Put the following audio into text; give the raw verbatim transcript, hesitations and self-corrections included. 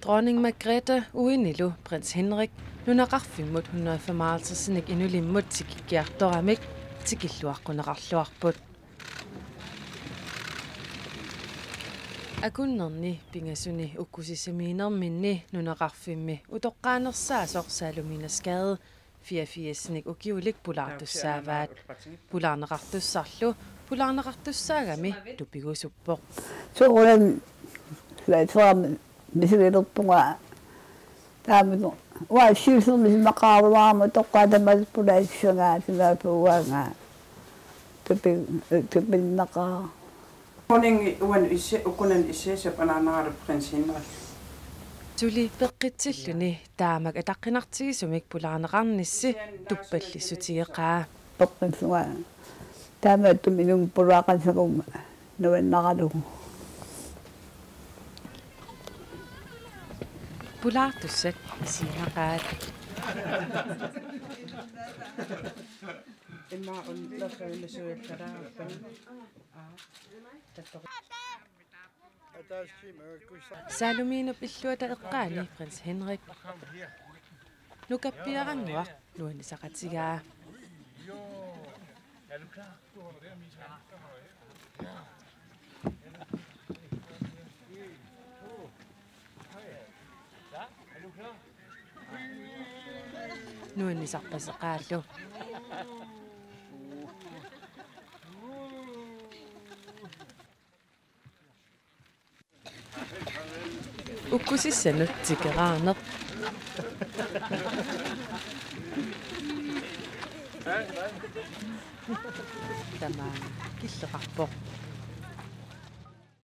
Dronning Margrethe uinilu prins Henrik nunaqarfimmut hundrede femoghalvtredsinik inulimmut tikikkiartoramik tikilluaqquneqarluarput. Akunnerni pingasuni ukkusissamiinerminni nunaqarfimmi utoqqaanersaasoq Saalumiinas Gade fireogfirsinik ukiulik pulaartussaavaat. Pulaarneqartussarlu pulaarneqartussaagami tupigusuppoq. Soorunami laitsuarmi misigilerpunga taamatu uanga siusermi isumaqaraluarama toqqaatamat pulaassangaa simaappuuaanga tupi-, tupinnaqaaq. Dronningi uani isse-, ukunani issisap anaanaarlu prins Henrik. Suli peqqitsilluni taamak ataqqinartigisumik pulaarneqarnissi tuppallissutigeqaa. Peqqissugaa taamaattumik inummut pulaaqassaguma nuannaralugu. Pulaartussat isiginaqaat. Immaqa unnulersuinnasuillaraapput. Saalumiinup illuata eqqaani prins Henrik. Nukappiarannguaq nuannisaqatigaa. Nuannisarpaseqaallu. Ukkusissanut tikeraarneq. Tamaanga killeqarpoq.